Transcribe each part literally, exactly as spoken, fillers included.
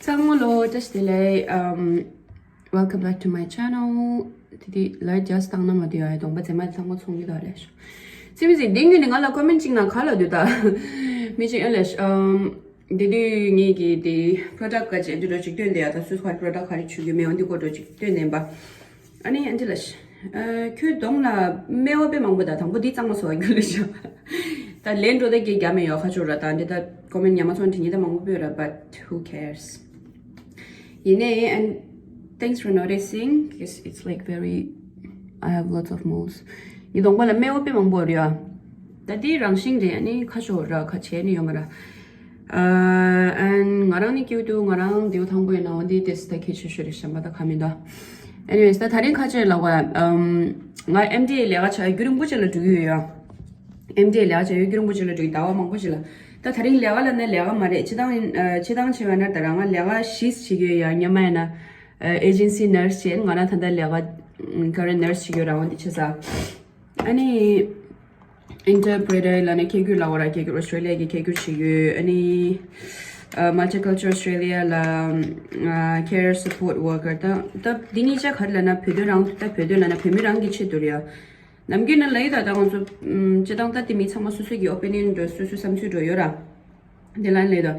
ཚང་མ་ལོ་བཀྲ་ཤིས་བདེ་ལེགས། ཨམ། Welcome back to my channel. དེ་དེ་ལ་རྒྱ་སྟངས་ན་མ་དེ་ཡ་གདོང་པ་རྫས་མ་ཚང་མ་ཚོང་གི་དོ་རེད་ཤོ། ཙི་མི་ཟིག་དེང་གི་ནི་ང་ལ་ཀོ་མེན་ཊི་གཅིག་ན་ག་ལ་དུ་ད་མི་གཅིག་ཨེ་ལེ་ཤོ། ཨམ། དེ་དུས་ངེད་ཀྱི་དེ་པྲོ་ཌག་ག་ཅེ་འདི་རོ་ཅིག་སྟོན་དེ་ཡ་ད་སུས་ཁ་པྲོ་ཌག་ག་རེ་བྱུག་གི་མེད་འོན་དེ་ཀོ་འགྲོ་ཅིག་སྟོན་དེ་འབའ། ཨ་ནི་ཨན་ཏི་ལ་ཤ། ཨ། ཁྱོད་གདོང་ལ་སྨེ་བ་དཔེ་མང་པོ་དང་དང་པོ་འདི་གཙང་མ་བཟོ་བ་རྒྱུ་ལ་ཤ། ད་ལན་འགྲོ་ད་གེ་རྒྱ་མེད་ཡོ་ཁ་ཆོ་ར་ད་འདི་ད་ཀོ་མེན་ཉ་མ་ཚོ་འདྲི་ཉེ་ད་མང་པོ་པོ་ར། But who cares? ཡིན་ནའི་and thanks for noticing, because it's like very, I have lots of moles. ངའི་གདོང་པ་ལ་སྨེ་བ་དཔེ་མང་པོ་ར་ཡོ། ད་འདི་རང་བཞིན་རེད། ཨ་ནི་ཁ་ཆོ་ར་ཁ་ཆེ་ནི་ཡོད་མ་ར། ཨ། ཨན་ང་རང་ནི་སྐྱེ་བོ་དུ་ང་རང་དེའུ་ཐང་པོ་ཡིན་ན་འོ་འདི་དེ་སི་ད་ཁྱེད་ཆོས་ཤོད་རེ་ཞམ་པ་ད་ཁ་མི་འདའ། Anyways, ད་ད་རིང་ཁ་ཆེ་ལ་བ་ཨམ། ང་ཨེམ་ཌི་ལས་ཀ་བྱ་རྒྱུ་རིང་པོ་ཅིག་ལ་འགྲོ་གི་ཡོད་ཡ། ཨེམ་ཌི་ལས་ཀ་བྱ་ཡོད་རྒྱུ་རིང་པོ་ཅིག་ལ་འགྲོ་གི་ཟླ་བ་མང་པོ་ཅིག་ལ། ད་ད་རིང་ལས་ཀ་ལ་ནི་ལས་ཀ་མ་རེད། སྤྱི་བཏང་ཡིན་ཨ། སྤྱི་བཏང་བྱས་པ་ན་ད་རང་ང་ལས་ཀ་བཞི་བྱེད་ཀྱི་ཡོད་ཡ། སྔོན་མ་ཡིན་ན་ཨེ་ཇེན་སི་ནར་སི་བྱས། ང་རང་ད་ལྟ་ལས་ཀ་ཀ་རེ་ནར་སི་བྱེད་ཀྱི་ཡོད་ར། འོ་འདི་བྱས་ས། ཨ་ནི། ཨིན་ཊར་པི་རི་ཊར་ལབ་ན་སྐད་སྒྱུར་ལབ་དགོས་ར། སྐད་སྒྱུར་ཨོ་སི་ཊྲེ་ལི་ཡ་གི་སྐད་སྒྱུར་བྱེད་ཀྱི་ཡོད། ཨ་ནི། ཨ། Multicultural Australia ལ་ཨ། Care Support Worker ད་ད་འདི་གཉིས་ཆ་ག་རེ་ལབ་ན་བོད་དོན་རང་ད་བོད་དོན་ལབ་ན་བོད་མི་རང་གི་ཆེད་དུ་རེད་ཡ། ནམ་རྒྱུན་ན་ལབ་ཡོད་ད། ད་ང་ཚོ་ཨམ། སྤྱི་བཏང་ད་དེ་མི་ཚང་མ་སོ་སོ་གི་ཨོ་པི་ནི་ཡན་འགྲོ་སོ་སོའི་བསམ་ཚུལ་འགྲོ་ཡོད་ར། འདི་ལ་ལས་དོ།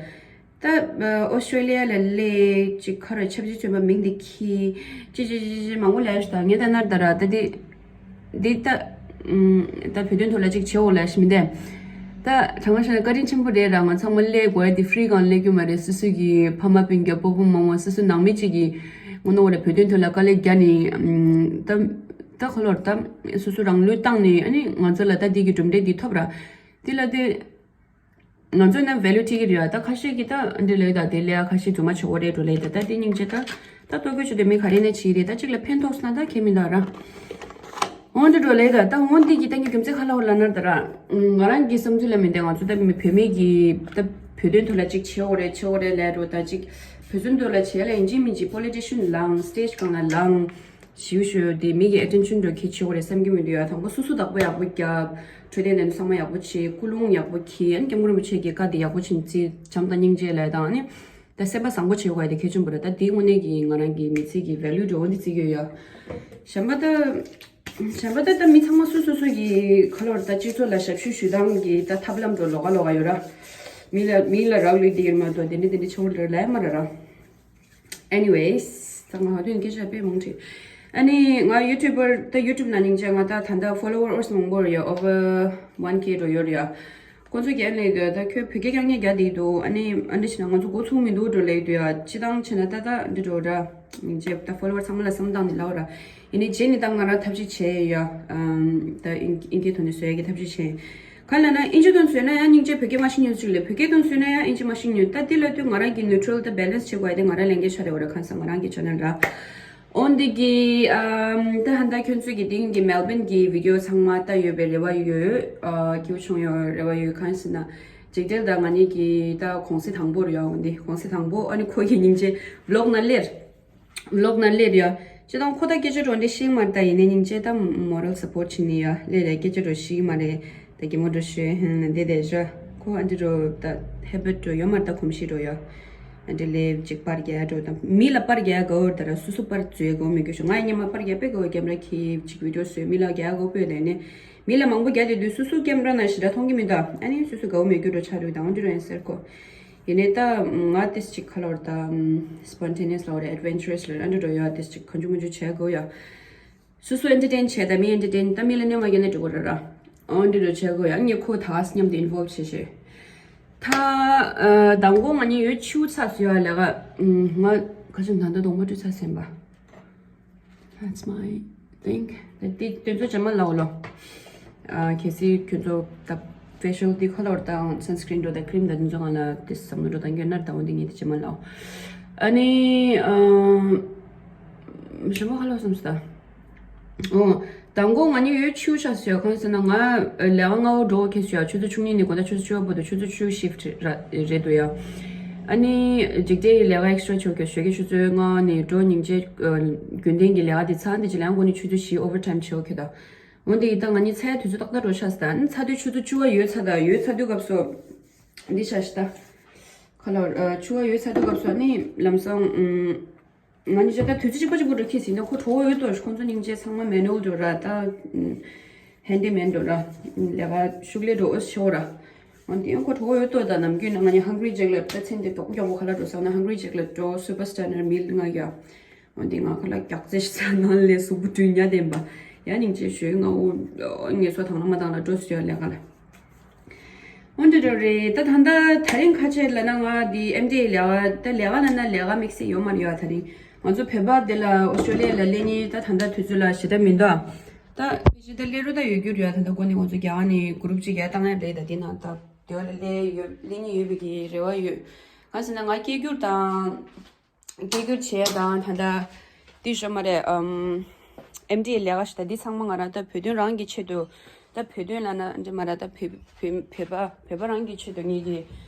ད་ཨོ་སི་ཊྲེ་ལི་ཡ་ལ་ལས་ཅིག་ཁ་རོ་ཆབ་ཆི་ཚོན་པ་མིང་འདི་ཁྱི་ཅི་ཅི་ཅི་ཅི་མང་པོ་ལས་ཤི་ད་ངས་ད་ནར་ད་ར་ད་འདི་འདི་ད་ཨུམ། ད་བོད་དོན་ཐོག་ལ་ཅིག་བྱེད་འོ་ལས་ཤི་མི་འདས། ད་དྲང་མ་ཤ་ན་བཀའ་དྲིན་ཆེན་པོ་རེད་ར། ང་ཚང་མ་ལས་དགོས་ཡ་འདི་ཧྥི་རི་གང་ལས་རྒྱུ་མ་རེད། སུ་སུ་གི་ཕ་མ་སྤུན་ཀྱག་སྤོ་བོ་མང་བ་སུ་སུ་ནང་མི་ཅིག་གི་ངོ་ནོ་བ་ར་བོད་དོན་ཐོག་ལ་དཀའ་ལས་རྒྱག་ནི་ཨུམ། ད་ད་ཁོ་ལོར་ད་སུ་སུ་རང་ལུས་བཏང་ནི་ཨ་ནི་ང་ཚོ་ལ་ད་འདི་གི་གྲུབ་འབྲས་འདི་ཐོབ་ར། འདི་ལ་དེ། ང་ཚོ་ནི་ཝེ་ལུ་ཐིག་གི་རེད་ཡ། ད་ཁ་ཤས་ཀྱིས་ད་འདི་ལས་ད་དེ་ལས་ཡ་ཁ་ཤས་རྫུན་མ་བྱེད་དགོས་རེད་འགྲོ་ལས་ད། ད་དེ་སྙིང་རྗེ་ད། ད་ལྟོ་གོས་ཆུ་དེ་མི་ག་རེ་ནས་བྱེད་རེད། ད་གཅིག་ལ་ཕན་ཐོགས་ན་ད་ཁྱེད་མི་འདའ་ར། འོན་ཏེ་འགྲོ་ལས་ད་ད་འོན་ཏེ་གི་ད་ངས་རྒྱུ་མཚན་ཁ་ལ་བ་ལ་ནར་ད་ར། ང་རང་གི་བསམ་ཚུལ་ལ་མི་འདའ། ང་ཚོ་ད་མི་བོད་མི་གི་ད་བོད་དོན་ཐོག་ལ་གཅིག་བྱེད་དགོས་རེད་བྱེད་དགོས་རེད་ལས་འགྲོ་ད་གཅིག་བོད་དོན་ཐོག་ལ་བྱེད་ལ་ཡིན་གཅིག་མིན་གཅིག་པོ་ལི་ཊི་ཤན་ལངས་སི་ཊེ་ཇི་སྒང་ལ་ལངས། ཞིའུ་ཞུ་དེ་མི་གི་ཨེ་ཊེན་ཤན་འགྲོ་ཁྱེད་བྱེད་དགོས་རེད་བསམ་གྱི་མི་འདུག་ཡ། དང་པོ་སོ་སོ་བདག་པོ་ཡག་པོ་རྒྱབ། འཕྲོད་བསྟེན་ལ་ཚང་མ་ཡག་པོ་བྱེད། ཀུན་སློང་ཡག་པོ་གྱིས། ཨ་ནི་སྐྱབས་མགོན་རིན་པོ་ཆེ་གི་བཀའ་དེ་ཡག་པོ་བྱིན་རྩིས་བྱམས་དང་སྙིང་རྗེ་ལས་དང་ཨ་ནི་ད་སེམས་པ་བཟང་པོ་བྱེད་དགོས་ཡ་དེ་གལ་ཆེན་པོ་རེད། ད་དེའི་དངོས་གནས་ཀྱི་ང་རང་གི་མི་ཚེ་གི་ཝེ་ལུ་འགྲོ་འོ་འདི་བརྩི་གི་ཡོད་ཡ། གཞན་པ་ད། གཞན་པ་ད་ད་མི་ཚང་མ་སོ་སོ་སོ་གི་ཁ་ལོར་ད་སྤྱི་ཚོགས་ལ་ཞབས་ཞུ་ཞུ་སྟངས་ཀྱི་ད་ཐབས་ལམ་འགྲོ་ལོག་ག་ལོག་ག་ཡོད་ར། མི་ལ་མི་ལ་རག་ལུས་དེ་ཡིན་མ་གཏོགས་དེ་འདྲ་དེ་འདྲ་ཆེ་བོ་འདྲ་ལས་མ་ར་ར། Anyways, ད་ང་ཧ་དུས་སྐད་ཆ་དཔེ་མང་དྲིས། ཨ་ནི་ང་ཡུ་ཊུབ་པར་ད་ཡུ་ཊུབ་ན་སྙིང་རྗེ་ང་ད་ད་ལྟ་ཕོ་ལོ་ཝར་སི་མང་པོ་རེད་ཡ། ཨོ་ཝར་ཝན་ཀེ་འགྲོ་ཡོད་རེད་ཡ། ཁོང་ཚོ་རྒན་ལས་དུས་ད་ཁྱོད་བོད་སྐད་རྐྱང་རྐྱང་རྒྱག་བསྡད་འདུག་ཨ་ནི་ཨ་འདྲ་བྱས་ན་ང་ཚོ་འགོ་ཚུགས་མི་འདུག་འགྲོ་ལས་དུས་ཡ། སྤྱི་བཏང་བྱས་ན་ད་ད་འདི་འགྲོ་ར། སྙིང་རྗེ་ད་ཕོ་ལོ་ཝར་སི་ཚང་མ་ལ་བསམ་སྟངས་འདི་ལབ་ར། ཡིན་ནའི་རྗེས་ནས་ད་ང་རང་ཐབས་ཤེས་བྱས་ཡ། ཨམ། ད་ཨིན་ཨིན་སྐད་ཐོག་ནས་བཟོ་ཡ་གི་ཐབས་ཤེས་བྱས། ག་ལ་ན་ཨིན་ཇི་དང་བཟོས་ན་ཡང་སྙིང་རྗེ་བོད་སྐད་མ་ཤེས་མྱོང་ཅིག་ལས་བོད་སྐད་དང་བཟོས་ན་ཡང་ཨིན་ཇི་མ་ཤེས་མྱོང་། ད་འདི་ལ་དུས་ང་རང་གི་ནིའུ་ཊྲལ་ད་བེ་ལན་སི་བྱེད་དགོས་ཡ་དེ་ང་རང་ལས་འགན་ཆགས་རེད་བ་ར། ཁ་སང་ང་རང་གི་ཆེ་ནལ་ར། འོན་ཏེ་གི་ཨམ། ད་ཧན་ད་ཁྱོད་ཚོས་ཀྱི་དེང་གི་མེལ་བྷན་གི་བི་ཌི་ཡོ་ཚང་མ་ལྟ་ཡོད་པའི་རེ་བ་ཡོད། ཨ། སྐྱིད་པོ་བྱུང་ཡོད་རེ་བ་ཡོད། གང་ཟེར་ན་འཇིགས་བྲལ་ད་ང་གཉིས་ཀྱི་ད་གུང་སེང་དང་པོ་རེད་ཡ། འོན་ཏེ་གུང་སེང་དང་པོ་ཨ་ནི་ཁོ་གི་སྙིང་རྗེ་ཝི་ལོག་ན་སླེབས། ཝི་ལོག་ན་སླེབས་ཡ། ཅི་དང་ཁོ་ད་སྐད་ཆ་འགྲོ་འདི་ཤེས་མ་རེད། ད་ཡིན་ནའི་སྙིང་རྗེ་ད་མོ་རལ་སབ་པོར་ཊི་བྱེད་ནི་ཡ། སླེབས་རེད་སྐད་ཆ་འགྲོ་ཤེས་མ་རེད། ད་གི་མོ་འགྲོ་ཤོད་ཧན་འདི་དེ་ཞོ། ཁོ་ཨ་འདི་འགྲོ་ད་ཧེ་བིཊ་འགྲོ་ཡོད་མ་རེད། ད་གོམས་གཤིས་འགྲོ་ཡ། ཨ་འདི་སླེབས་ཅིག་པར་རྒྱག་འགྲོ་ད་མི་ལ་པར་རྒྱག་དགའ་བོ་རེད། ད་ར་སུ་སུ་པར་བཟོས་དགའ་བོ་མི་དགོས་ཤོ། ང་ཡི་ཉི་མ་པར་རྒྱག་དཔེ་དགའ་བོ། ཀེམ་ར་ཁྱེར་ཅིག་བི་ཌི་ཡོ་བཟོས་མི་ལ་རྒྱག་དགའ་བོ་དཔེ་ད་ཡིན་ནའི། མི་ལ་མང་པོ་རྒྱག་དེ་དུས་སུ་སུ་ཀེམ་ར་ནང་ཞེ་དྲག་མཐོང་གི་མི་འདུག་ཨ་ནི་སུ་སུ་དགའ་བོ་མེད་རྒྱུ་འགྲོ་ཆགས་འདུག་ད་འོན་ཏེ་རོ་ཡིན་ཟེར་ཁོ། ཡིན་ནའི་ད་ང་ཏིས་ཅིག་ཁ་ལོར་ད་སི་པོན་ཊེ་ནི་ཡས་ལ་འོ་རེ་ཨེཌ་ཝེན་ཅར་རེས་ལ་འདྲ་འགྲོ་ཡོད། ཏིས་ཅིག་གང་བྱུང་མང་བྱུང་བྱེད་དགོས་ཡ། སུ་སུ་ཨེན་ཊར་ཊེན་བྱས་ད་མི་ཨེན་ཊར་ཊེན་ད་མི་ལ་གནོད་མ་རྒྱག་ན་འགྲིག་གོ་ར་ར། འོ་འདི་འགྲོ་བྱེད་དགོས་ཡ། ངས་ཁོ་ད་སྙམ་དུ་ཨིན་ཝོལ་བ་བྱེད་ཤེས། ད་མདང་དགོང་ང་གཉིས་ཡོད་ཆུ་ཚ་སུ་ཡ་ལས་ཀ་ང་ཁ་ཆུ་ད་ད་གདོང་པ་བཀྲུས་ཚ་ཟིན་པ། That's my thing. དེ་དེ་དེ་ཚོ་ཇ་མ་ལའོ་ལོ། ཨ་གལ་སྲིད་ཁྱོད་ཚོ་ད་ཕེ་ཤལ་དེ་ཁོ་ལོར་དང་སན་སི་ཀྲིན་འགྲོ་དང་ཀྲིམ་དང་དེ་ཚོ་ང་ལ་དེ་བསམ་བློ་འགྲོ་དང་ཡོད་ན་ད་འོ་འདི་ངས་དེ་ཇ་མ་ལའོ། ཨ་ནི་ཨམ། ཞི་མོ་ཁ་ལོ་བསམ་སི་ད། ཨོ། དང་གོ་ང་གཉིས་ཡོད་ཆུ་ཤ་ཟོས་གང་ཟེར་ན་ང་ལས་ཀ་སྔ་བོ་འགྲོ་ཁེ་སུ་ཡ་ཆུ་ཚོད་བཅུ་གཉིས་ནས་དགོང་དག་ཆུ་ཚོད་བཅུ་པོ་དང་ཆུ་ཚོད་བཅུ་ཤིཕ་ཊི་ར་རེད་འདུག་ཡ། ཨ་ནི་འཇིག་རྟེན་ལས་ཀ་ཨེག་སི་ཊྲ་ཆོ་གི་ཞོགས་ཀྱི་ཆུ་ཚོད་ལྔ་ནས་འགྲོ་ཉིན་བྱེད་རྒྱུན་ལྡན་གྱི་ལས་ཀ་དེ་ཚང་དེ་ཅི་ལན་དགོས་ནི་ཆུ་ཚོད་བཞི་ཨོ་ཝར་ཊའིམ་བྱེད་ཁེ་ད། འོན་ཏེ་ཡི་ད་ང་གཉིས་ཚ་ཡ་དུས་ཚོད་ཏག་ཏག་འགྲོ་ཤ་ཟ་ད་ཨ་ནི་ཚ་དུས་ཆུ་ཚོད་བཅུ་བ་ཡོད་ཚ་ད་ཡོད་ཚ་དུས་སྐབས་སུ་འདི་ཤ་ཤི་ད། ཁ་ལག་ཨ་ཕྱུ་པ་ཡོད་ཚར་དུས་སྐབས་སུ་ནི་ལམ་སང་ཨུམ། ང་གཉིས་ཆ་ད་དུས་ཚོད་གཅིག་པ་གཅིག་པ་འགྲོ་ཁེལ་ཟིན་ན་ཁོ་གྲོགས་ཡོད་དོ། ཁོང་ཚོ་སྙིང་རྗེ། ཚང་མ་མེ་ནུ་ཨལ་འགྲོ་ར། ད་ཧན་ཌི་མེན་འགྲོ་ར། ལས་ཀ་ཤུགས་ལས་འགྲོ་ཤོར་ར། འོན་ཏེ་ཡང་ཁོ་གྲོགས་ཡོད་དོ། ད་ནམ་རྒྱུན་ན་ང་གཉིས་ཧང་གི་རི་ཇེག་ལ་ད་ཚེ་འདི་མགྱོགས་པོ་ཁ་ལག་འགྲོ་ས་ན་ཧང་གི་རི་ཇེག་ལ་འགྲོ། སུ་པར་སི་ཊར་ནར་མིལ་ང་ཡ། འོན་ཏེ་ང་ཁ་ལག་རྒྱགས་ཚེ་ཤི་ས་ནང་ལས་གཟུགས་པོ་བཀྲུས་ཉལ་བསྡད་པ། ཡ་སྙིང་རྗེ་ཞུ། ང་འུ་ངལ་གསོ་དང་བླངས་མ་བཏང་ལ་འགྲོ་སུ་ཡ་ལས་ཀ་ལ། འོན་ཏེ་འགྲོ་རེད། ད་ད་ལྟ་དེ་རིང་ཁ་ཆེ་ལ་ན་ང་འདི་ཨེམ་ཌི་ཨེ་ལས་ཀ་ད་ལས་ཀ་ལ་ན་ལས་ཀ་དམིགས་བསལ་ཡོད་མ་རེད་ཡ། དེ་རིང་ང་ཚོ་བོད་པ་འདི་ལ་ཨོ་སི་ཀྲོ་ལི་ཡ་ལ་སླེབས་ནི་ད་ད་ལྟ་དུས་ཚོད་ལ་ཞེ་དྲག་མི་འདུག་ད་ཕལ་ཆེར་ད་སླེབས་རོགས་ད་ཡོད་རྒྱུ་རེད་ཡ། ད་ལྟ་འགོ་ནས་ང་ཚོ་རྒྱ་གར་ནས་གུ་རུབ་ཅིག་ཡར་བཏང་ཡ་རེད། ད་འདི་ན་ད་དེ་བ་ལ་སླེབས་ཡོད་སླེབས་ནི་ཡོད་པའི་གི་རེ་བ་ཡོད། གང་ཟེར་ན་ང་སྐད་སྒྱུར་དང་། སྐད་སྒྱུར་བྱས་དང་ད་ལྟ་དེ་ཞོ་མ་རེད། ཨམ། ཨེམ་ཌི་ཨེ་ལས་ཀ་ཞིག་ད་འདི་ཚང་མ་ང་རང་ད་བོད་དོན་རང་གི་ཆེད་དུ། ད་བོད་དོན་ལ་ན་འདི་མ་ར་ད་བོད་བོད་བོད་པ་བོད་པ་རང་གི་ཆེད་དུ་ངེད་ཀྱི་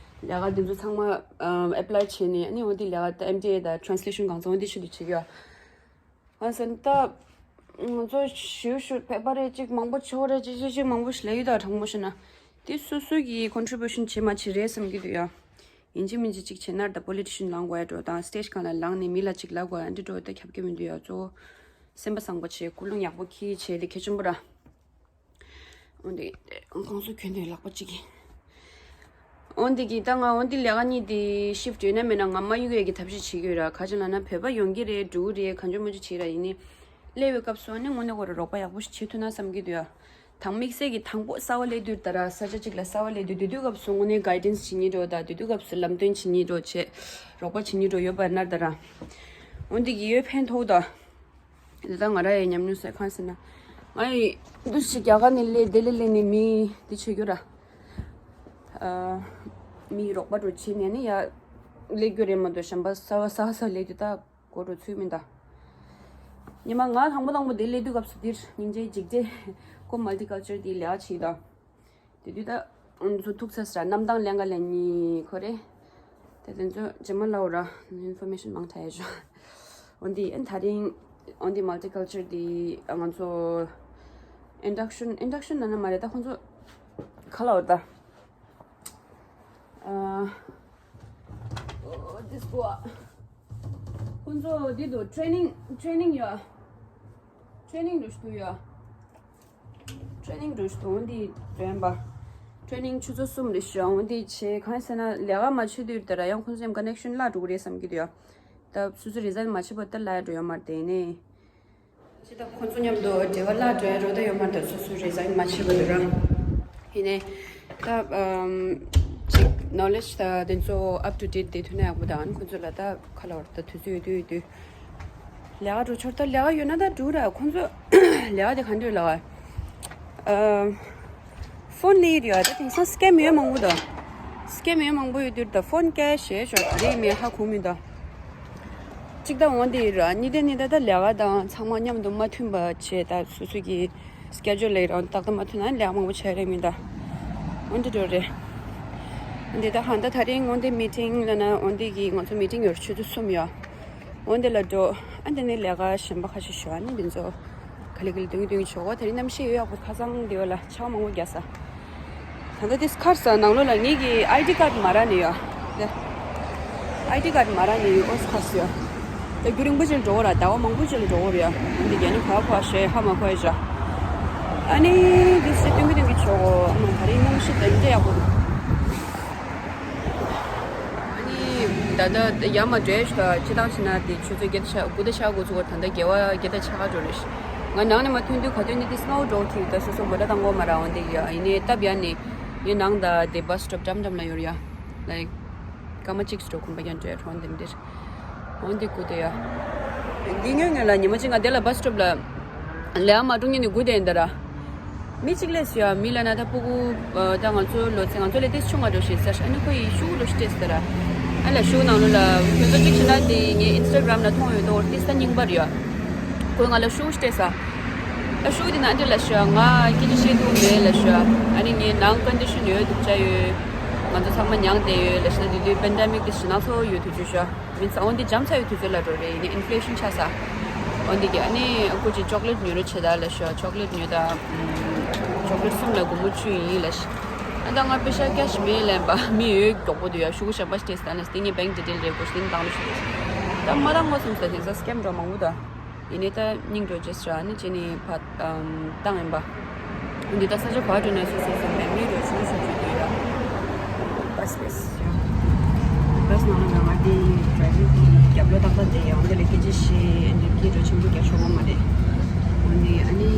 ལས་ཀ་འདི་ཚོ་ཚང་མ་ཨམ་ཨེ་པ་ལའི་བྱས་ནས་ཨ་ནི་འོ་འདི་ལས་ཀ་ད་ཨེམ་ཌི་ཨེ་ད་ཊེ་རན་སི་ལེ་ཤན་གང་ཚང་འོ་འདི་ཆེད་དུ་བྱེད་ཀྱི་ཡོད། ང་ཚོ་ད་ང་ཚོ་ཞུ་ཞུ་བོད་པ་རེད་ཅིག་མང་པོ་ཆོ་རེད་ཅིག་ཅིག་ཅིག་མང་པོ་ཞིག་ལབ་ཡོད་ད། དྲང་པོ་བཤད་ན་དེ་སོ་སོ་གི་ཀོན་ཊི་རི་བྷུ་ཤན་བྱེད་མ་བྱེད་རེད་བསམ་གྱི་འདུག་ཡ། ཡིན་གཅིག་མིན་གཅིག་ཅིག་བྱེད་ན་ད་པོ་ལི་ཊི་ཤན་ལངས་དགོས་ཡ་འགྲོ་དང་སི་ཊེ་ཇི་སྒང་ལ་ལངས་ནས་མི་ལ་ཅིག་ལབ་དགོས་ཡ་འདི་འགྲོ་ད་ཁྱབ་ཀྱི་མི་འདུག་ཡ། གཙོ་བོ་སེམས་པ་བཟང་པོ་བྱེད། ཀུན་སློང་ཡག་པོ་གྱིས་བྱེད་དེ་གལ་ཆེན་པོ་ར། འོན་ཏེ་ཁོང་ཚོ་གྱོན་དེ་ལག་པ་གཅིག་གིས། འོན་ཏེ་གི་ད་ང་འོན་ཏེ་ལས་ཀ་གཉིས་དེ་ཤིབ་ཊི་ཡོད་ན་མེད་ན་ང་མ་གཡུག་ཡས་ཀྱི་ཐབས་ཤེས་བྱེད་ཀྱི་ཡོད་ར། ག་ཅི་ལབ་ན་བོད་པ་ཡོང་གི་རེད་འགྲོ་གི་རེད་གང་བྱུང་མང་བྱུང་བྱེད་ར། ཡིན་ནའི་སླེབས་པའི་སྐབས་སུ་ནི་དངོས་གནས་ཁོ་རང་རོགས་པ་ཡག་པོ་ཞིག་བྱེད་ཐུབ་ན་བསམ་གྱི་འདུག་ཡ། དང་དམིགས་བསལ་གྱི་དང་པོ་གསར་པ་སླེབས་དུས་ད་ར་ས་ཆ་གཅིག་ལ་གསར་པ་སླེབས་དུས་དེ་དུས་སྐབས་སུ་དངོས་གནས་གའི་ཌེན་སི་བྱེད་སྙིང་འདོད་ད་དེ་དུས་སྐབས་སུ་ལམ་སྟོན་བྱེད་སྙིང་འདོད་བྱེད་རོགས་པ་བྱེད་སྙིང་འདོད་ཡོད་པ་ན་ད་ར། འོན་ཏེ་གི་ཡོད་ཕན་ཐོགས་ད། འདི་ད་ང་ར་ཡི་ཉམས་མྱོང་ཟེར་གང་ཟེར་ན། ང་ཡི་འདུ་ཤེས་རྒྱ་གར་ནས་སླེབས་ལྡི་ལི་སླེབས་ནས་མི་འདི་བྱེད་རྒྱུ་ར། ཨ། མི་རོགས་པ་འགྲོ་བྱེད་ནས་ནི་ཡ། སླེབས་རྒྱུ་རེད་མ་གཏོགས་གཞན་པ་གསར་པ་གསར་གསར་སླེབས་དུས་ད་གོ་འགྲོ་ཚུལ་མིན་ད། ཉི་མ་ང་དང་པོ་དང་པོ་འདི་སླེབས་དུས་སྐབས་སུ་འདིར་སྙིང་རྗེ་འཇིགས་བྱེད་ཁོ་མལ་ཊི་ཀལ་ཅར་འདི་ལས་ཀ་བྱེད་ད། དེ་དུས་ད་ང་ཚོ་ཐུག་ཚར་ཟེར་རྣམ་ཐར་ལེན་ག་ལེན་ནི་ཁོ་རེད། དེ་དེ་ཚོ་རྗེས་མ་ལབ་ར་ཨིན་ཕོར་མེ་ཤན་མང་དྲགས་ཡོད་ཤོག་འོན་ཏེ་ཨན་དེ་རིང་འོན་ཏེ་མལ་ཊི་ཀལ་ཅར་འདི་ང་ཚོ་ཨིན་ཌག་ཤན་ཨིན་ཌག་ཤན་ན་ན་མ་རེད་ད་ཁོང་ཚོ་ག་ལབ་ར་ད། ཨ། འོ་དེ་སྐོར་ཁོང་ཚོ་འདི་དུ་ཊེ་རེ་ནིང་ཊེ་རེ་ནིང་ཡོད། ཊེ་རེ་ནིང་འགྲོ་ཤི་དུ་ཡོད། ཊེ་རེ་ནིང་འགྲོ་ཤི་དུ་འོན་ཏེ་འདོན་པ། ཊེ་རེ་ནིང་ཆུ་ཚོད་གསུམ་རེ་ཤི་འོན་ཏེ་བྱེད་གང་ཟེར་ན་ལས་ཀ་མ་བྱེད་དུས་དེ་ར་ཡང་ཁོང་ཚོ་ཡང་ཀ་ནེག་ཤན་བརླག་འགྲོ་གི་རེད་བསམ་གྱི་འདུག་ཡ། ད་སོ་སོ་རི་ཛའིན་མ་བྱེད་པ་ད་ལ་ཡ་འགྲོ་ཡོད་མ་རེད་དེ་ནས། ཅི་ད་ཁོང་ཚོ་མཉམ་དུ་འབྲེལ་བ་བརླག་འགྲོ་ཡ་རོ་ད་ཡོད་མ་རེད་ད་སོ་སོ་རི་ཛའིན་མ་བྱེད་པ་དེ་ར། ཡིན་ནའི། ད་ཨམ། ཅིག་ནོ་ལེ་ཇི་ད་དེ་ཚོ་ཨབ་ཊུ་ཌེཊ་དེ་ཐུབ་ན་ཡག་པོ་དང་ཁོང་ཚོ་ལ་ད་ཁ་ལ་བར་ད་དུས་ཚོད་ཡོད་དུས་ཡོད་དུས། ལས་ཀ་འགྲོ་ཆོག་ད་ལས་ཀ་ཡོད་ན་ད་འགྲོ་ར་ཁོང་ཚོ་ལས་ཀ་དེ་ག་འདྲ་ལ་ཨམ། ཕོན་ལས་ཡོད་ད་དེང་སང་སི་ཀེམ་ཡོད་མང་པོ་ད། སི་ཀེམ་ཡོད་མང་པོ་ཡོད་དུས་ད་ཕོན་སྐད་བཤད་ཆོག་དེ་མེད་ཧ་གོ་མི་ད། གཅིག་ད་འོན་ཏེ་ར་གཉིས་ད་ནི་ད་ད་ལས་ཀ་དང་ཚང་མ་མཉམ་དུ་མ་མཐུན་པ་བྱས་ད་སོ་སོ་གི་སི་ཀེ་ཇུལ་ལས་རང་ཏག་ཏག་མ་མཐུན་ན་ལས་མང་པོ་བྱས་རེད་མི་ད། འོན་ཏེ་འགྲོ་རེད། འདི་ད་ཧན་ད་ད་རིང་འོན་ཏེ་མི་ཊིང་ལ་ན་འོན་ཏེ་གི་ང་ཚོ་མི་ཊིང་ཡོད་ཆུ་ཚོད་གསུམ་ཡོད། འོན་ཏེ་ལ་འགྲོ་ཨ་འདི་ནི་ལས་ཀ་གཞན་པ་ཁ་ཤས་ཞུ་ཨ་ནི་འདི་ཚོ། ག་ལེ་ག་ལེ་དུང་གི་དུང་གི་ཆོག་གོ་དེ་རིང་གནམ་གཤིས་ཡོད་ཡག་པོ་ཁ་སང་དེ་བ་ལ་ཆར་པ་མང་པོ་བརྒྱབ་ས། ད་ལྟ་དེ་སི་ཁར་ས་ནང་ལོགས་ལ་ངེད་ཀྱི་ཨའི་ཌི་ཀར་མ་རག་ནས་ཡོད། དེ་ཨའི་ཌི་ཀར་མ་རག་ནས་ཡོད་ཨོ་སི་ཁར་ས་ཡོད། ད་རྒྱུན་རིང་པོ་ཅིག་འགྲོ་གོ་ར་ཟླ་བ་མང་པོ་ཅིག་ལ་འགྲོ་གོ་རེད་ཡ། འདི་རྒྱ་ནི་ག་གོ་ཨ་ཤེ་ཧ་མ་གོ་ཨེ་ཤ། ཨ་ནི་དེ་སི་དུང་གི་དུང་གི་ཆོག་གོ་ཨ་མ་ད་རིང་གནམ་གཤིས་དེ་འདྲ་ཡག་པོ་འདུག་ཨ་ནི་ད་ལྟ་ཡར་མར་འགྲོ་ཡ་ཞིག་ད་སྤྱི་བཏང་བྱས་ན་དེ་ཆུ་ཚོད་བརྒྱད་དང་ཕྱེད་དགུ་དང་ཕྱེད་དགུ་ཚོད་ད་ལྟ་དགེ་བ་བརྒྱད་དང་ཕྱེད་ཀ་འགྲོ་རེད་ཤག་ང་ནང་ནས་མར་ཐོན་དུས་ག་དུས་ནི་དེ་སྣང་བ་འགྲོ་ཐུབ་ད་སོ་སོ་མོ་ཊ་བཏང་དགོས་མ་རག་འོན་ཏེ་ཡ་ཡིན་ནའི་སྟབས་ཡག་ནས་ངའི་ནང་ད་དེ་བྷ་སི་སི་ཊོབ་འགྲམ་འགྲམ་ལ་ཡོད་རེད་ཡ། ལའིག་སྐར་མ་གཅིག་ཙམ་འགྲོ་གོམ་པ་ཀྱང་འགྲོ་ཡ་གྲོང་འདི་འདིར། འོན་ཏེ་སྐུ་དེ་ཡ། འདི་ཉོ་ཉོ་ལ་ཉི་མ་གཅིག་ང་དེ་ལ་བྷ་སི་སི་ཊོབ་ལ། ལས་ཨ་མ་ཀྲུང་ཉིན་ནས་སྒུག་བསྡད་ཡིན་ད་ར། མི་གཅིག་སླེབས་སོང་ཡ། མི་ལ་ན་ད་སྤུ་གུ་ཨ་ད་ང་ཚོ་ལོ་ཚད་ང་ཚོ་ལས་ཏིས་ཆུང་བ་འགྲོ་ཞིག་ཟེར། ཨ་ནི་ཁོ་ཡི་ཤུགས་ལོ་ཤི་ཏེས་ཟེར་ར། ཨ་ལ་ཤུགས་ནང་ལོ་ལ་ཁྱོད་ཚོ་གཅིག་བྱས་ན་དེ་ངའི་ཨིན་སི་ཊ་གྷ་རམ་ལ་མཐོང་ཡོད་དོ་ཏིས་ད་རྙིང་པ་རེད་ཡ། ཁོས་ང་ལ་ཤུགས་ཤི་ཏེས་ཟེར། ཨ་ཤུགས་དེ་ན་ཨ་འདྲ་ལ་ཤི་ཡ་ང་སྐད་ཆ་བཤད་ཐུབ་མེད་ལ་ཤི་ཡ། ཨ་ནི་ངའི་ནང་ཀོན་ཌི་ཤན་ཡོད་སྡུག་ཅག་ཡོད། ང་ཚོ་ཚང་མ་མྱངས་བསྡད་ཡོད་ལ་ཤི་ན་དེ་དུས་པེན་ཌེ་མིག་དེ་ཞེ་ན་ཚོ་ཡོད་དུས་ཚོད་ཤི་ཡ། མི་ཚང་འོན་ཏེ་འཇམ་ཚ་ཡོད་དུས་ཚོད་ལ་འགྲོ་རེད་ཡིན་ནའི་ཨིན་ཕི་ལེ་ཤན་ཆགས་ས། འོན་ཏེ་གི་ཨ་ནི་སྐུ་མཁྱེན་ཅོག་ལེཊ་ཉོ་རོགས་བྱེད་ད་ལ་ཤོག་ཅོག་ལེཊ་ཉོ་ད། ཅོག་ལེཊ་གསུམ་ལ་སྒོར་མོ་བཅུ་ཡིན་ལ་ཤི། ད་ང་པེ་ཤ་ཀེ་ཤི་མེད་ལེན་པ་མི་ཡོད་མགྱོགས་པོ་འདུག་ཡ། ཤུ་གུ་གཞན་པ་ཞིག་སྟེར་ད་ནས་སྟེང་ངས་བེང་ཌི་ཊེལ་རེ་དགོས་སྟེང་བཏང་ལ་ཤི་དགོས། ད་མ་ལ་ངོ་སུམ་ས་དེང་ས་སྐེམ་འགྲོ་མང་པོ་ད། ཡིན་ནའི་ད་སྙིང་འགྲོ་ཅེས་ར་ནི་ཅི་ནི་ཕ་བཏང་ཡིན་པ། འདི་ད་ས་ཆ་བར་འགྲོ་ན་སུ་སུ་སུ་མེད་མི་འགྲོ་ཤུ་གུ་ཤུ་གུ་འདུག་ཡ། བས་བས། བས་ནང་ལ་ང་དེ་ཌ་རའི་ཝར་གི་རྒྱབ་ལོགས་ཏག་ཏག་དེ་ཡང་འདི་ལས་སྐད་ཆ་བཤད་འདི་སྐད་འགྲོ་ཆེན་པོ་རྒྱག་ཆོག་གི་མ་རེད། འོན་ཏེ་ཨ་ནི།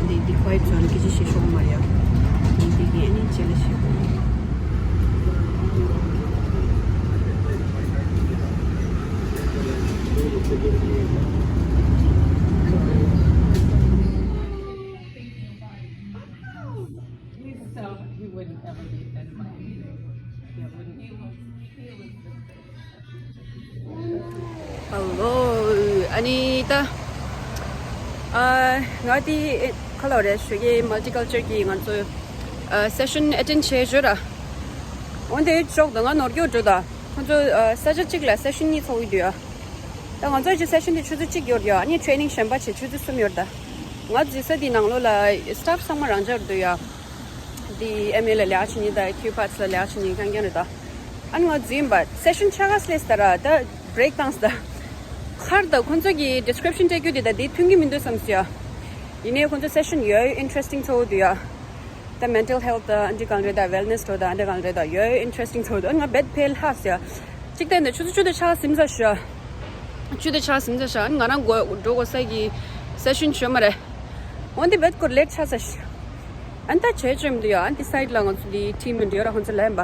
འདི་འདི་ཁོའི་ཚོ་ནི་སྐད་ཆ་བཤད་ཆོག་གི་མ་རེད་ཡ། འོན་ཏེ་གི་ཨ་ནི་ཅི་ལ་བཤད་དགོས། So he wouldn't ever be offended by anything. He was, he was the Hello. ཨ་ནི་ད། ཨ། ང་དེ་ཁ་ལོ་རེ་ཞོགས་ཀས་མལ་ཊི་ཀལ་ཅར་གྱི་ང་ཚོ་ཨ་སེ་ཤན་ཨེ་ཊེན་ཌི་བྱས་ཡོད་ར། འོན་ཏེ་ཅོག་ད་ང་ནོར་གྱི་འགྲོ་ད། ཁོང་ཚོ་ཨ་ས་ཆ་གཅིག་ལ་སེ་ཤན་གཉིས་ཚོགས་ཀྱི་འདུག་ཡ། ད་ང་ཚོ་ཅིག་སེ་ཤན་དེ་ཆུ་ཚོད་གཅིག་ཡོད་ཡ། ཨ་ནི་ཊེ་རེ་ནིང་གཞན་པ་བྱས་ཆུ་ཚོད་གསུམ་ཡོད་ད། ང་འཛུལ་ས་དེ་ནང་ལོགས་ལ་སི་ཊཕ་ཚང་མ་རང་འཇགས་འདུག་ཡ། དེ་ཨེམ་ཨེ་ལ་ལས་ཀ་བྱེད་མཁན་དང་ཁྱིའུ་པཱ་ཊི་ལ་ལས་ཀ་བྱེད་མཁན་རྐྱང་རྐྱང་རེད་ད། ཨ་ནི་ང་འཛུལ་ཡིན་པ། སེ་ཤན་ཆ་ག་སླེབས་ད་ར་ད་བྷི་རེག་བཏང་ད། ཁར་ད་ཁོང་ཚོ་གི་ཌི་སི་ཀི་རིབ་ཤན་སྤྲད་རྒྱུ་དེ་ད་དེ་མཐུན་གྱི་མི་འདུག་བསམ་སོང་ཡ། ཡིན་ནའི་ཁོང་ཚོ་སེ་ཤན་ཡོད་ཨིན་ཊི་རེ་སི་ཊིང་ཚོ་འདུག་ཡ། ད་མེན་ཊལ་ཧེལ་ཐི་ད་ཨ་འདྲ་གང་རེད་ད། ཝེལ་ནེ་སི་འགྲོ་ད་ཨ་འདྲ་གང་རེད་ད། ཡོད་ཨིན་ཊི་རེ་སི་ཊིང་ཚོ་འདུག་ཨ་ནི་ང་རྦད་ཕེལ་ཧ་སོང་ཡ། གཅིག་ད་ནི་ཆུ་ཚོད་བཅུ་དང་ཕྱེད་ཀ་ཟིན་ཚར་ཤག་བཅུ་དང་ཕྱེད་ཀ་ཟིན་ཚར་ཤག་ཨ་ནི་ང་རང་འགྲོ་དགོས་ས་གི་སེ་ཤན་ཡོད་མ་རེད། འོན་ཏེ་རྦད་ཁོ་ལེཊ་ཆགས་ཚར་ཤག་ཨ་ནི་ད་བྱས་ཆོག་མི་འདུག་ཡ། ཨ་ནི་དེ་སའིཌ་ལ་ང་ཚོ་དེ་ཊིམ་མི་འདུག་ཡ་ར། ཁོང་ཚོ་ལབ་ཡིན་པ།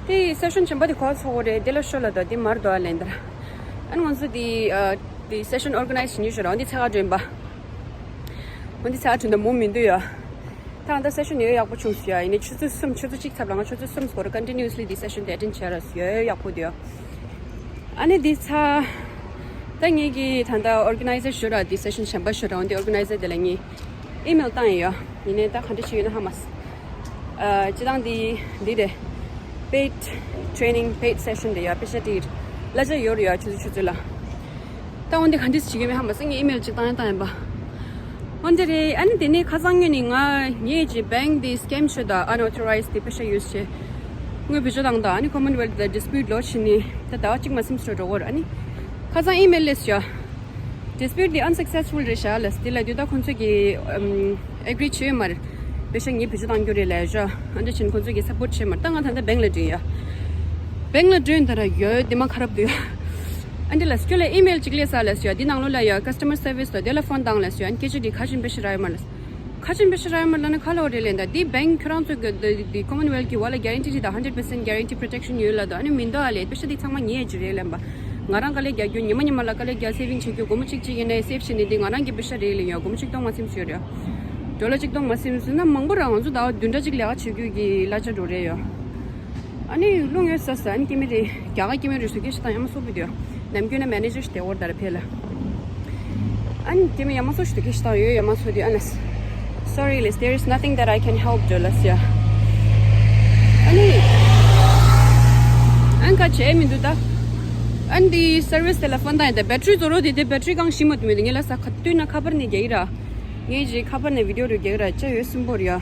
དེ་སེ་ཤན་གཞན་པ་དེ་ག་པར་ཚོགས་དགོས་རེད། དེ་ལ་ཤོད་ལབ་ད། དེ་མར་འདུག་ཨ་ལབ་ཡིན་ད་ར། ཨ་ནི་ང་ཚོ་དེ་ཨ་དེ་སེ་ཤན་ཨོར་ག་ནའིཛ་བྱེད་མཁན་ཞིག་ཡོད་ར། འོན་ཏེ་ཚ་ག་འགྲོ་ཡིན་པ། འོན་ཏེ་ཚ་ག་འགྲོ་ད་མོ་མི་འདུག་ཡ། ད་ད་སེ་ཤན་ཡོད་ཡག་པོ་བྱུང་སོང་ཡ། ཡིན་ནའི་ཆུ་ཚོད་གསུམ་ཆུ་ཚོད་གཅིག་ཚབ་ལ་ང་ཆུ་ཚོད་གསུམ་སྐོར་ཀོན་ཊི་ནུ་ཨ་སི་ལི་དེ་སེ་ཤན་དེ་ཨེ་ཊེན་ཌི་བྱས་ར་སོང་། ཡོད་ཡག་པོ་འདུག་ཡ། ཨ་ནི་འདི་ཚ། ད་ངེད་ཀྱི་ད་ལྟ་ཨོར་ག་ནའི་ཛར་ཞུ་ར། འདི་སེ་ཤན་གཞན་པ་ཞུ་ར། འོན་ཏེ་ཨོར་ག་ནའི་ཛར་དེ་ལ་ངས་ཨི་མེལ་བཏང་ཡོད། ཡིན་ནའི་ད་ག་འདྲ་བྱེད་ཡོད་ན་ཧ་མ་སོང་། ཨ་སྤྱི་བཏང་འདི་འདི་རེད། པེཌ་ཊེ་རེ་ནིང་པེཌ་སེ་ཤན་རེད་ཡ། པེ་ཤ་དེ་གླ་ཆ་ཡོད་རེད་ཡ། ཆུ་ཚོད་ཆུ་ཚོད་ལ། ད་འོན་ཏེ་ག་འདྲ་བྱེད་ཀྱི་མེད་ཧ་མ་སོང་། ངས་ཨི་མེལ་ཅིག་བཏང་ཡང་བཏང་ཡིན་པ། འོན་ཏེ་རེད། ཨ་ནི་དེ་ནས་ཁ་སང་ངོས་ནས་ང་ངེད་ཀྱི་བེང་དེ་སི་ཀེམ་བྱས་ད། ཨན་ཨོ་ཐོ་རའིཛ་དེ་པེ་ཤ་ཡུ་སི་བྱས། ངོས་བེད་སྤྱོད་བཏང་ད། ཨ་ནི་ཀོ་མོན་ཝེལ་ཐི་དང་ཌི་སི་པིའུཊ་ལོག་བྱས་ནས་ད་ཟླ་བ་གཅིག་མ་ཟིན་ཙམ་འགྲོ་གོ་ར། ཨ་ནི་ཁ་སང་ཨི་མེལ་སླེབས་ཤག་ཌི་སི་པིའུཊ་དེ་ཨན་སག་སེ་སི་ཕུལ་རེད་ཤག་ལབ། དེ་ལ་དུས་ད་ཁོང་ཚོ་གིས་ཨེག་རི་བྱས་ཡོད་མ་རེད། པེ་ཤ་ངས་བེད་སྤྱོད་བཏང་རྒྱུ་རེད་ལབ་ཤག་ཨ་འདྲ་བྱས་ནས་ཁོང་ཚོ་གིས་སབ་པོརཊ་བྱས་མ་རེད། ད་ང་ད་ལྟ་བེང་ལ་འགྲོ་ཡིན་ཡ། བེང་ལ་འགྲོ་ཡིན་ད་ར། ཡོད་དེ་མ་ཁ་རབ་འདུག་ཡ། ཨ་འདྲ་ལ་སྐྱོ་ལ་ཨི་མེལ་ཅིག་སླེབས་ས་ལབ་ཤག་དེ་ནང་ལོགས་ལ་ཡ་ཀ་སི་ཊ་མར་སར་བིས་དང་དེ་ལ་ཕོན་བཏང་ལབ་ཤག་ཨ་ནི་སྐད་ཆ་དེ་ག་ཅིན་པེ་ཤ་རག་ཡོད་མ་རེད། ག་ཅིན་པེ་ཤ་རག་ཡོད་མ་རེད་ལབ་ན་ག་ལབ་རེད་ལབ་ཡིན་ད། དེ་བེང་ཁྱོད་རང་ཚོ་གི་དེ་དེ་ཀོ་མོན་ཝེལ་ཐི་གི་ཝ་ལ་གེ་རན་ཊི་དང་ཧན་ཌེཌ་པར་སེན་ཊི་གེ་རན་ཊི་པྲོ་ཊེག་ཤན་ཡོད་ལབ་འདུག་ཨ་ནི་མི་འདུག་ཨ་ལབ། པེ་ཤ་དེ་ཚང་མ་ངའི་ཡ་གཅིག་རེད་ལབ་པ། ང་རང་དཀའ་ལས་རྒྱག་རྒྱུ། ཉི་མ་ཉི་མ་ལ་དཀའ་ལས་རྒྱག་སེ་བིང་བྱེད་རྒྱུ། སྒོར་མོ་གཅིག་གཅིག་ཡིན་ནའི་སེབ་བྱེད་ནི་འདི་ང་རང་གི་པེ་ཤ་རེད་ལབ་ཡོད། སྒོར་མོ་གཅིག་སྟོང་མ་ཟིན་ཟེར་ཡོད་རེད། ཌོ་ལར་གཅིག་སྟོང་མ་ཟིན་ཟེར་ན་མང་པོ་རང་ང་ཚོ་ཟླ་བ་བདུན་ཕྲག་གཅིག་ལས་ཀ་བྱེད་རྒྱུ་གི་གླ་ཆ་འགྲོ་རེད་ཡོད། ཨ་ནི་རླུང་ཡོད་ས་ས་ཨ་ནི་སྐྱེ་མི་རེད། རྒྱ་གར་སྐྱེ་མི་རེད་ཟེར་སྐད་ཆ་བཏང་ཡ་མ་གསོག་པོ་དེ་ཡོད། ནམ་རྒྱུན་ན་མེ་ནེ་ཇར་ཞིག་དེ་འོར་ད་ར་ཕེ་ལ། ཨ་ནི་དེ་མི་ཡ་མ་སོ་ཞིག་ཏུ་ཁེ་ཤི་དང་ཡོད་ཡ་མ་སོ་དེ་ཨ་ནི། Sorry ལེས། There is nothing that I can help you ལེས་ཡ། ཨ་ནི། ཨན་ཁ་བྱས་མི་འདུག་ད། ཨ་ནི་དེ་སར་བིས་དེ་ལ་ཕོན་བཏང་ཡ་ད་བེ་ཊི་རི་རྫོགས་རོགས་དེ་དེ་བེ་ཊི་རི་གང་ཤི་མ་ཐུབ་མི་འདུག་ངས་ལ་ས་ཁ་དུས་ན་ཁ་པར་ནས་རྒྱག་གི་ར། ངས་ཇི་ཁ་པར་ནས་བི་ཌི་ཡོ་རུ་རྒྱག་གི་ར་ཅ་ཡོད་སུན་པོ་རེད་ཡ།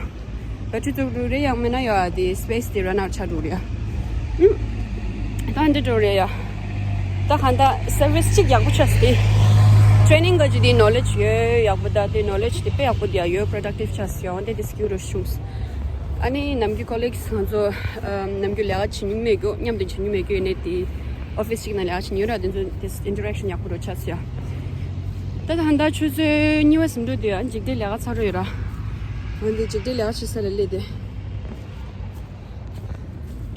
བེ་ཊི་རི་རྫོགས་རུ་རེད་ཡང་མེད་ན་ཡོད་ཨ་དེ་སི་པེ་སི་དེ་རན་ཨའུཊ་ཆགས་འགྲོ་རེད་ཡ། ཨུམ། ད་འདི་འགྲོ་རེད་ཡ། ད་གང་ལྟར་སར་བིས་གཅིག་ཡག་པོ་ཆགས་སི་དེ། ཊེ་རེ་ནིང་ག་ཅི་དེ་ནོ་ལེཇ་ཡོད་ཡག་པོ། ད་དེ་ནོ་ལེཇ་དེ་དཔེ་ཡག་པོ་དེ་ཡ་ཡོད། པྲོ་ཌག་ཊིབ་ཆགས་སི་ཡ། འོན་ཏེ་དེ་སི་ཀིལ་རུ་ཤུམས། ཨ་ནི་ནམ་རྒྱུན་ཀོ་ལིག་སི་ང་ཚོ་ནམ་རྒྱུན་ལས་ཀ་བྱེད་མྱོང་མེད་རྒྱུ། མཉམ་དུ་བྱེད་མྱོང་མེད་རྒྱུ་ཡིན་ནའི་དེ་ཨོ་ཕིས་གཅིག་ནང་ལས་ཀ་བྱེད་མྱོང་ར། དེ་ཚོ་དེ་ཨིན་ཊར་ཨེག་ཤན་ཡག་པོ་རུ་ཆགས་སི་ཡ། ད་ད་ཧན་ད་ཆུ་ཚོད་གཉིས་པ་ཟིན་འགྲོ་དུས་ཨ་འཇིག་རྟེན་ལས་ཀ་ཚར་རོ་ཡོད་ར། འོན་ཏེ་འཇིག་རྟེན་ལས་ཀ་བྱེད་ས་ལ་སླེབས་ཏེ།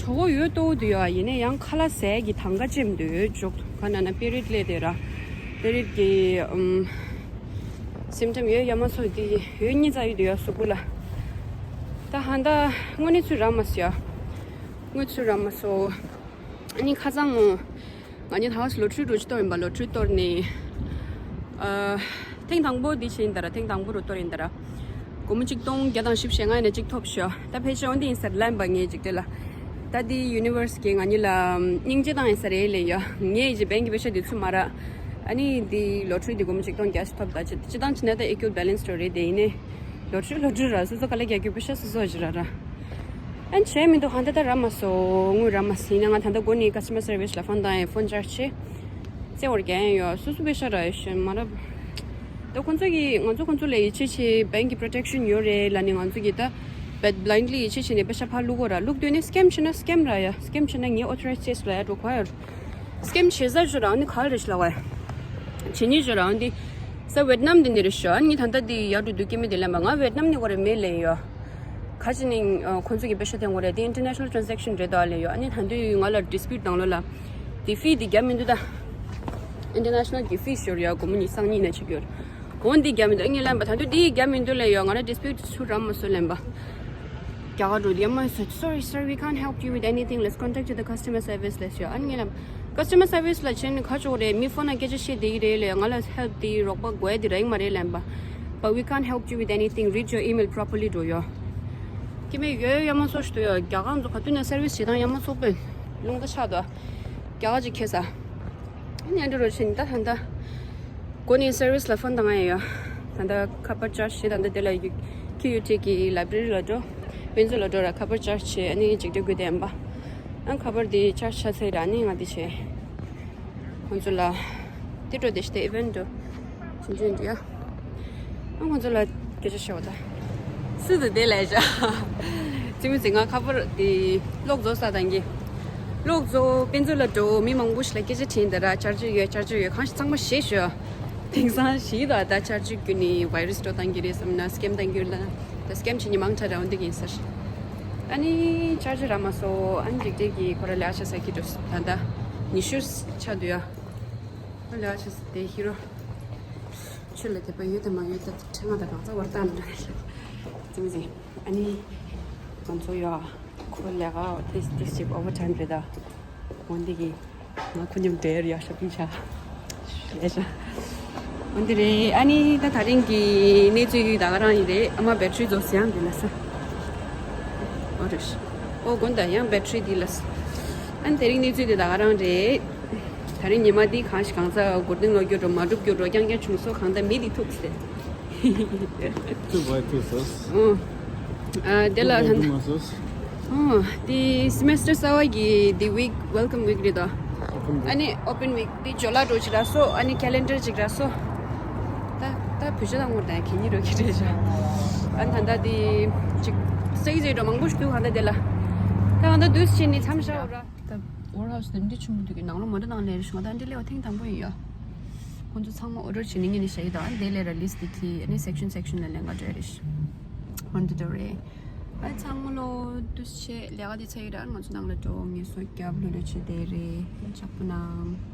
གྲོད་ཁོག་ཡོད་ལྟོགས་དུ་ཡོད་ཡིན་ནའི་ཡང་ཁ་ལག་ཟས་ཀྱི་དང་ག་ཅེམ་དུ་ཡོད་འཇོག་ག་ན་ན་པི་རིད་སླེབས་ཏེ་ར། པི་རིད་ཀྱི་ཨམ་སིམ་ཊམ་ཡོད་ཡ་མ་སོ་དེ་ཡོད་གཉིས་ཙམ་ཡོད་དུ་ཡོད་གཟུགས་པོ་ལ། ད་ཧན་ད་དངོས་གནས་ཚུར་ར་མ་སོ་ཡ། དངོས་ཚུར་ར་མ་སོ། ཨ་ནི་ཁ་སང་ངོ་། ང་གཉིས་ད་ལོ་ཊ་རི་འགྲོ་ཆེད་གཏོང་ཡིན་པ། ལོ་ཊ་རི་གཏོར་ནས། ཨ། ཐེངས་དང་པོ་འདི་བྱས་ཡིན་ད་ར། ཐེངས་དང་པོ་རུ་གཏོར་ཡིན་ད་ར། སྒོར་མོ་གཅིག་སྟོང་བརྒྱ་དང་བཞི་བཅུ་ཞེ་ལྔ་ཡིན་ན་གཅིག་ཐོབ་ཤག་ད་ཕལ་ཆེར་འོན་ཏེ་ཡིན་ས་རེད་ལབ་ཡིན་པ་ངའི་འཇིག་རྟེན་ལ། ད་འདི་ཡུ་ནི་ཝར་སི་གིས་ང་གཉིས་ལ་སྙིང་རྗེ་བཏང་ཡིན་ས་རེད་ལབ་ཡ། ངས་ཀྱི་བེང་གི་པེ་ཤ་འདི་ཚུར་མ་རག་ཨ་ནི་འདི་ལོ་ཊ་རི་འདི་སྒོར་མོ་ཆིག་སྟོང་བརྒྱ་ཞིག་ཐོབ་ད་ཅི་ཅི་དང་ཅི་ན་ད་ཨི་ཀུལ་བེ་ལེན་སི་འགྲོ་རེད། དེ་ཡིན་ནའི་ལོ་ཊ་རི་ལོ་ཊ་རི་ར་སོ་སོ་ག་ལ་རྒྱག་རྒྱུ་པེ་ཤ་སོ་སོ་ཞིག་ར་ར། ཨན་བྱས་མི་འདུག་ཧང་ད་ད་ར་མ་སོ་དངུལ་ར་མ་སི་ན་ང་ད་ད་སྒོ་ནས་ཀ་སི་ཊ་མར་སར་བི་སི་ལ་ཕོན་བཏང་ཡས་ཕོན་ཅར་ཇི་བྱས། བཙལ་བར་རྒྱག་ཡས་ཡོད། སོ་སོ་པེ་ཤ་ར་ཡོད་ཤོད་མ་ར། ད་ཁོང་ཚོ་གིས་ང་ཚོ་ཁོང་ཚོ་ལ་ཡིད་ཆེས་བྱེད་བེང་གི་པྲོ་ཊེག་ཤན་ཡོད་རེད་ལ་ནི་ང་ཚོ་གིས་ད་བེད་བི་ལའིན་ཌི་ལི་ཡིད་ཆེས་བྱས་ནས་པེ་ཤ་ཕར་བླུག་གོ་ར་བླུག་འདོད་ནས་སི་ཀེམ་བྱས་ན་སི་ཀེམ་ར་ཡ་སི་ཀེམ་བྱས་ན་ངའི་ཨོ་ཐོ་རའི་ཛི་ཅེས་ལ་ཡ་འགྲོ་ག་ཡོད། སི་ཀེམ་བྱེད་ས་ཞུ་ར་ཨ་ནི་ག་རེ་ཞུ་ལ་བ་ཡ། བྱེད་ཉིན་ཞུ་ར་ཨ་ནི་ས་ཝེད་ནམ་དེ་ནི་རེ་ཞུ་ཨ་ནི་ད་ལྟ་དེ་ཡར་འགྲོ་དུས་སྐྱེ་མི་དེ་ལེན་པ་ང་ཝེད་ནམ་ནི་གོ་རེ་མེད་ལེན་ཡོད། ཁ་ཅིག་ནི་ཁོང་ཚོ་གི་པེ་ཤ་དེ་གོ་རེ་དེ་ཨིན་ཊར་ནེ་ཤ་ནལ་ཊ་རན་ཟེག་ཤན་རེད་དོ་ཨ་ལེ་ཡོད། ཨ་ནི་ད་དུང་ང་ལ་ཌིས་པིའུཊ་དང་ལོ་ལ་དེ་ཕི་དེ་རྒྱ་མི་འདུག་ད་ཨིན་ཊར་ནེ་ཤ་ནལ་གི་ཕི་ཞུ་ར་ཡ་སྒོར་མོ་ཉི་ཤུ་རྩ་གཉིས་ན་ཆགས་ཡོད། འོན་ཏེ་རྒྱ་མི་འདུག་ངས་ལན་པ་ད་དུང་དེའི་རྒྱ་མི་འདུག་ལས་ཡོད། ང་ར་dispute ཚུར་རམ་མ་སོ་ལན་པ། རྒྱ་གར་འགྲོ་དེ་མ་སོ། Sorry, sir, we can't help you with anything. Let's contact you the customer service ལས་ཡོད། ཨ་ནི་ངས་ལན། Customer service ལ་བྱས་ནས་ག་ཅོག་རེད། མི་ཕོན་ན་སྐད་ཆ་བཤད་བསྡད་ཀྱི་རེད་ལས། ང་ལ་help དེ་རོགས་པ་དགོས་དེ་རེད་མ་རེད་ལན་པ། But we can't help you with anything. Read your email properly འགྲོ་ཡོད། ཀྱི་མེད་ཡོད་ཡ་མ་སོ་ཞུ་ཡོད། རྒྱ་གར་ཚོ་ག་དུས་ན་service བྱེད་སྟངས་ཡ་མ་སོ་པས་རླུང་རྟ་ཆགས་འདུག་རྒྱ་གར་ཅིག་ཁེལ་ས། ཨ་ནི་ཨ་འདྲ་རོ་ཆེ་ནི་ད་ད་ད། སྒོ་ནས་སར་བིས་ལ་ཕོན་བཏང་ཡ་ཡོད། ད་ལྟ་ཁ་པར་ཅར་ཇི་བྱེད། ད་ལྟ་དེ་ལ་ཁྱི་ཡུ་ཊི་གི་ལའི་བྷ་རེ་རི་ལ་འགྲོ། དཔེ་མཛོད་ལ་འགྲོ་ར་ཁ་པར་ཅར་ཇི་བྱེད། ཨ་ནི་ཅིག་སྒྲིག་དགོས་དེ་ཡིན་པ། ཨ་ཁ་པར་དེ་ཅར་ཇི་བྱས་ཚར་ར་ཨ་ནི་ང་དེ་བྱས། ཁོང་ཚོ་ལ་དེ་འགྲོ་དེ་ཤི་དེ་ཨི་ཝེན་ཊི་འགྲོ། ཅིན་ཅིན་འདི་ཡ། ཨ་ཁོང་ཚོ་ལ་སྐད་ཆ་བཤད་པ་ད། སུ་དེ་དེ་ལས་བྱ། ཙི་མི་ཙི་ང་ཁ་པར་དེ་ལོག་རྫོགས་ས་དང་གི། ལོག་རྫོགས་དཔེ་མཛོད་ལ་འགྲོ་མི་མང་པོ་ཞིག་ལ་སྐད་ཆ་དྲིས་འདི་ར་ཅར་ཇི་ཡོད་ཅར་ཇི་ཡོད་གང་ཞིག་ཚང་མ་ཞེས་ཞུ། དེང་སང་ཞིག་ད་ད་ཅར་ཇི་བརྒྱུད་ནས་བྷའི་རུ་སི་འགྲོ་བཏང་གི་རེད་བསམ་ན་སི་ཀེམ་བཏང་གི་ཡོད་ལ། ད་སི་ཀེམ་བྱེད་ཉི་མང་ཁྲ་ར་འོན་ཏེ་ཡིན་ཟེར། ཨ་ནི་ཅར་ཇི་ར་མ་སོ་ཨ་ནི་འགྲིག་འགྲིག་གི་ཁོ་ར་ལས་ཆ་ས་ཀི་འགྲོ་ད་ད་ཉི་ཤུ་ཆ་འདུག་ཡ། ལས་ཆ་ས་དེ་ཧི་རོ། ཆུ་ལ་དད་པ་ཡོད་དམ་མ་ཡོད་ད་ཕྲེང་བ་དང་གང་ཚ་བར་བཏང་འདྲ་ཙི་མི་ཙི། ཨ་ནི་ང་ཚོ་ཡ་ཁོ་ལས་ཀ་ཏིས་ཏིས་ཅིག་ཨོ་བར་ཊའིམ་རེད་ད། འོན་ཏེ་གི། ང་ཁོ་མཉམ་འབྲེལ་ཡག་ཤོས་པིན་ཆ། ལས་ཆ། འོན་ཏེ་རེད། ཨ་ནི་ད་ད་རིང་གི་གནས་ཚུལ་ད་ག་རང་ཡིན་རེད། ཨ་མ་བེ་ཊི་རི་རྫོགས་ཡང་འདི་ལ་ས། ཨོ་རེད། ཨོ་དགོན་ད་ཡང་བེ་ཊི་རི་འདི་ལ་ས། ཨ་ནི་དེ་རིང་གནས་ཚུལ་དེ་ད་ག་རང་རེད། ད་རིང་ཉི་མ་འདི་གང་ཞིག་གང་ཚ་མགོ་རྟིང་ལོག་རྒྱུ་འགྲོ་མ་འགྲུབ་རྒྱུ་འགྲོ་རྐྱང་རྐྱང་བྱུང་སོ་གང་ད་མི་འདི་ཐུག་སྟེ། ཐུག་བ་ཐུག་སོ། ཨོ། ཨ་དེ་ལ་ད་ཐུག་མ་སོ། ཨོ། དེ་སི་མེ་སི་ཊར་གསར་བ་གི་དེ་ཝིག་ཝེལ་ཀམ་ཝིག་རེད་དོ། ཨ་ནི་ཨོ་པན་ཝིག་དེ་ཇོ་ལ་འགྲོ་ཅིག་ར་སོ། ཨ་ནི་ཁེ་ལེན་ཌར་ཅིག་ར་སོ། ད་ད་བུ་ཆ་དང་ངོ་དང་གད་སྙིགས་རོ་གི་རེད་ཤག་ཨ་ནི་ད་ད་དེ་ཅིག་སའི་ཛི་འགྲོ་མང་པོ་ཞིག་འདུག་གང་ད་དེ་ལ། ད་གང་ད་དུས་ཕྱིན་ནི་མཚམས་བཞག་འོ་ར། ད་ཝེར་ཧའུ་སི་དེ་འདྲ་ཆུང་མོ་འདུག་གི་ནང་ལོགས་མ་འདྲ་ནང་ལས་རེ་ཞིག་ང་ད་འདི་ལས་བ་ཐེངས་དང་པོ་ཡིན་ཡ། ཁོང་ཚོ་ཚང་མ་ཨོ་ཌར་བྱེད་ནི་ངས་ནི་བྱ་ཡི་དང་དེ་ལས་ར་ལིས་དེ་ཁྱི་ཨ་ནི་སེག་ཤན་སེག་ཤན་ལ་ལེན་ག་འགྲོ་ཡ་རེ་ཞིག་འོན་ཏེ་འགྲོ་རེད། ཨ་ཚང་མ་ལོ་འདུ་བྱེད་ལས་ཀ་དེ་ཚར་ཡི་ར་ང་ཚོ་ནང་ལ་འགྲོ་ངས་སོ་རྒྱབ་ལོ་ལོ་བྱེད་དེ་རེད་ཅག་པོ་ནང་།